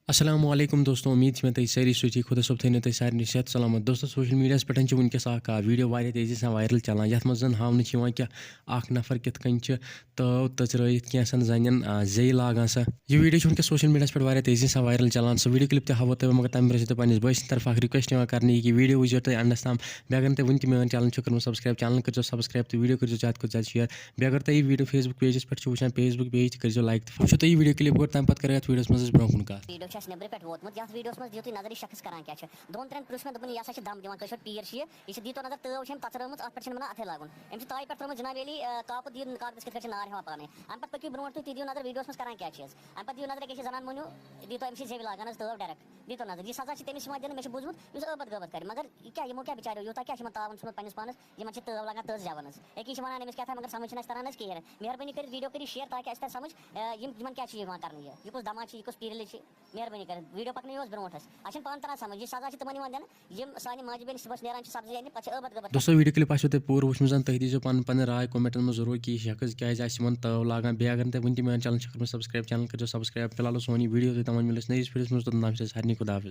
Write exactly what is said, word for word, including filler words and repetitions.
السلام علیکم دوستو، امید چھِ مےٚ تُہۍ سٲری سۭتی، خۄدا صٲب تھٲینو تۄہہِ سارنٕے صحت سلامت۔ دوستو، سوشل میڈیاہَس پٮ۪ٹھ چھِ وٕنکیٚس اکھ، آ، ویڈیو واریاہ تیزی سان وائرل چلان، یَتھ منٛز زَن ہاونہٕ چھِ یِوان کہِ اکھ نفر کِتھ کٔنۍ چھِ تٲو تٔژرٲیِتھ کینٛژھن زَنٮ۪ن، آ، زیٚیہِ لاگان سۄ۔ یہِ ویڈیو چھِ وٕنکیٚس سوشل میڈیاہَس پٮ۪ٹھ واریاہ تیزی سان وائرل چلان، سۄ ویڈیو کلپ تہِ ہاوو تۄہہِ بہٕ، مگر تَمہِ برٛونٛہہ چھِ تۄہہِ پننِس بٲے سٕنٛدِ طرفہٕ اکھ ریکویسٹ یِوان کرنہٕ، یہِ کہِ ویڈیو وٕچھزیو تُہۍ اینڈَس تام۔ بیٚیہِ اگر نہٕ تۄہہِ وٕنہِ تہِ میٲنۍ چینل چھو کٔرمٕژ سبسکرائب، چینل کٔرزیو سبسکرائب تہٕ ویڈیو کٔرزیو زیادٕ کھۄتہٕ زیادٕ شیئر۔ بیٚیہِ اگر تُہۍ یہِ ویڈیو Facebook pageَس پٮ۪ٹھ چھِو وٕچھان، Facebook page تہِ کٔرزیو like تہٕ وٕچھو تُہۍ یہِ ویڈیو کلپ گۄڈٕ، تَمہِ پتہٕ کرو یَتھ ویڈیوَس منٛز أسۍ برونٛہہ کُن کَتھ۔ ویڈیو چھُ اَسہِ نیٚبرٕ پٮ۪ٹھ ووتمُت، یَتھ ویڈیوَس منٛز دِیِو تُہۍ نظر، یہِ شخص کران کیٛاہ چھُ۔ دۄن ترٛٮ۪ن پرٛژھ مےٚ، دوٚپُن، یہِ ہسا چھِ دم دِوان، کٲشِر پیٖر چھِ یہِ، یہِ چھِ، دِیٖتو نظر، تٲو چھِ أمۍ تَژرٲومٕژ، اَتھ پٮ۪ٹھ چھِنہٕ وَنان اَتھَے لاگُن۔ أمۍ چھِ تایہِ پٮ۪ٹھ ترٛٲومٕژ جناب علی، آ، کاکُد، یہِ کاکدَس کِتھ کٔنۍ چھِ نار ہٮ۪وان پانَے۔ اَمہِ پَتہٕ پٔکِو برونٛٹھ تُہۍ، تُہۍ دِیِو نظر ویڈیوَس منٛز کران کیٛاہ چھِ أسۍ۔ اَمہِ پَتہٕ دِیِو نظر أکِس چھِ زَنان مۄہنیو، دِیٖتو أمِس چھِ زیٚوِ لاگان حظ تٲو direct۔ دِیٖتو نظر، یہِ سزا چھِ تٔمِس یِوان دِنہٕ، مےٚ چھِ بوٗزمُت، یُس غٲبت غٲبت کَرِ۔ مگر یہِ کیٛاہ، یِمو کیٛاہ بِچاریو یوٗتاہ کیٛاہ چھِ یِمَن تاوَن ژھُنمُت پنٛنِس پانَس؟ یِمَن چھِ تٲو لگان تٔژ زٮ۪وَن حظ۔ أکِس چھِ وَنان أمِس کیٛاہ تام، مگر سَمٕجھ چھِنہٕ اَسہِ تَران حظ کِہیٖنۍ۔ مہربٲنی کٔرِتھ ویڈیو کٔرِو شیئر، تاکہِ اَسہِ تَرِ سَمٕجھ، اے، یِم، یِمَن کیٛاہ چھِ یِوان کَرنہٕ یہِ، یہِ کُس دَما چھِ، یہِ کُس پیٖرِل چھِ۔ مہربٲنی کٔرِتھ ویڈیو پَکنٲیِو حظ برونٛٹھ حظ۔ اَسہِ چھِنہٕ پانہٕ تَران سَمٕجھ، یہِ سَزا چھِ تِمَن یِوان دِنہٕ، یِم سانہِ ماجہِ بیٚنہِ صُبحَس نیران چھِ سبزی اَننہِ، پَتہٕ چھِ غٲبت غٲبت۔ دوستو، ویڈیو کلپ آسیو تۄہہِ پوٗرٕ وٕچھمٕژ، تُہۍ دیٖزیو پَنُن پَنٕنۍ راے کمنٹَن منٛز ضروٗر کہِ یہِ شخص کیٛازِ آسہِ یِمَن تٲو لاگان۔ بیٚیہِ اگر نہٕ تۄہہِ وٕنہِ تہِ میون چینل چھِ کٔرمٕژ سبسکرائب، چینل کٔرزیو سبسکرائب۔ فی الحال اوس سون یہِ ویڈیو تۄہہِ تام، وۄنۍ مِلو أسۍ نٔیِس ویڈیوَس منٛز، توٚتام چھِ أسۍ سارنٕے خدا حافظ۔